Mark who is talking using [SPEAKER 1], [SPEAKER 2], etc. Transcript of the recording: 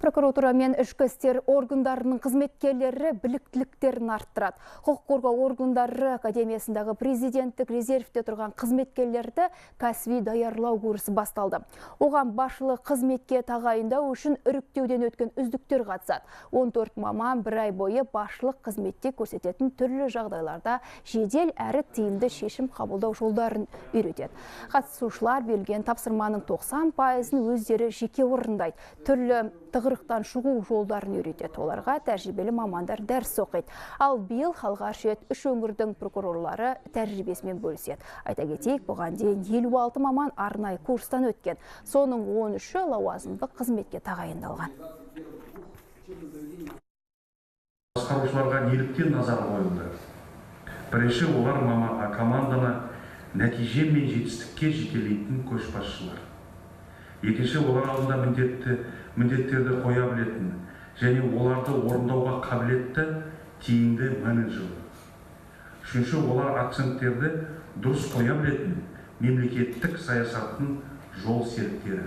[SPEAKER 1] Прокуратура мен ішкі істер органдарының қызметкерлері біліктіліктерін арттырады. Құқық қорғау органдары академиясындағы президенттік резервте тұрған қызметкерлерді кәсіби даярлау курсы басталды. Оған басшылық қызметке тағайындау үшін іріктеуден өткен үздіктер қатысады. 14 маман бір ай бойы басшылық қызметте көрсететін түрлі жағдайларда жедел әрі тиімді шешім қабылдау жолдарын үйретеді. Қатысушылар берілген тапсырманың 90%-ын өздері жеке орындайды. Түрлі тығырықтан шығу жолдарын үйретеді. Оларға тәжірибелі мамандар дәріс оқиды. Ал биыл алғаш рет үш өңірдің прокурорлары тәжірибесімен бөліседі. Айта кетейік, бұған дейін 56 маман арнайы курстан өткен. Соның 13-і лауазымдық қызметке тағайындалған.
[SPEAKER 2] Басқарушыларға неліктен назар қойылды? Бірінші, олар команданы нәтиже мен жетістікке жетелейтін көшбасшылар. Екінші, олар алдында міндеттерді қоя білетін және оларды орындауға қабілетті тиімді менеджерлер. Үшінші, олар акценттерді дұрыс қоя білетін мемлекеттік саясаттың жол серіктері.